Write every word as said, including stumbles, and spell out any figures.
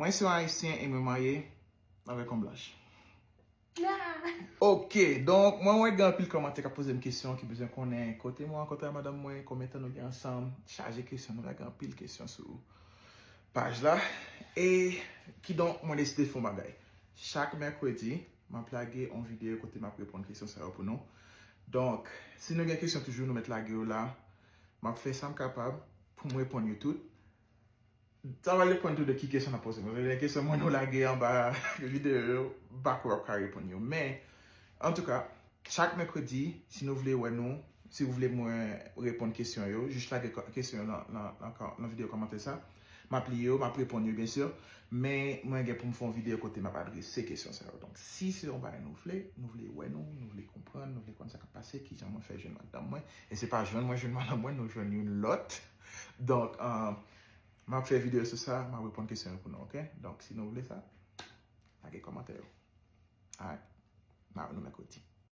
Mwen se yon Ayisyen e mwen marye avèk yon blanch. Ok, donk mwen wè gen anpil kòmantè k ap poze m kesyon, ki bezwen konnen kote mwen rankontre a madanm mwen, konbyen tan nou gen ansanm, chaje kesyon, nou ka gen anpil kesyon sou paj la. E kidonk mwen deside fè yon bagay. Chak mèkredi, m ap lage yon videyo kote m ap reponn kesyon sa yo pou nou. Donk, si nou gen kesyon toujou, nou mèt lage yo la. M ap fè sa m kapab pou m reponn yo tout. Sa va depann tou de ki kesyon n ap poze. Paske gen kesyon mwen nou lage anba videyo yo, m pa kwè w ap ka reponn yo. Men, antouka, chak mèkredi, si nou vle wè nou, si w vle mwen reponn kesyon yo, jis lage kò- kesyon yo nan, nan, nan, kò- nan videyo kòmantè sa. M ap li yo, m ap reponn yo, byen si. Men, mwen gen pou m fè yon videyo kote m ap adrese kesyon sa yo. Donk, si se yon bagay nou vle, nou vle wè nou, nou vle konprann, nou vle konn sa k ap pase, kijan mwen fè jwenn madanm mwen. E se pa jwenn mwen jwenn madanm mwen, nou jwenn youn lòt. Donk, uh, m ap fè videyo sou sa, m ap reponn kesyon yo pou nou, ok? Donk, si nou vle sa, lage kòmantè yo. Alright. M a wè nou mèkredi.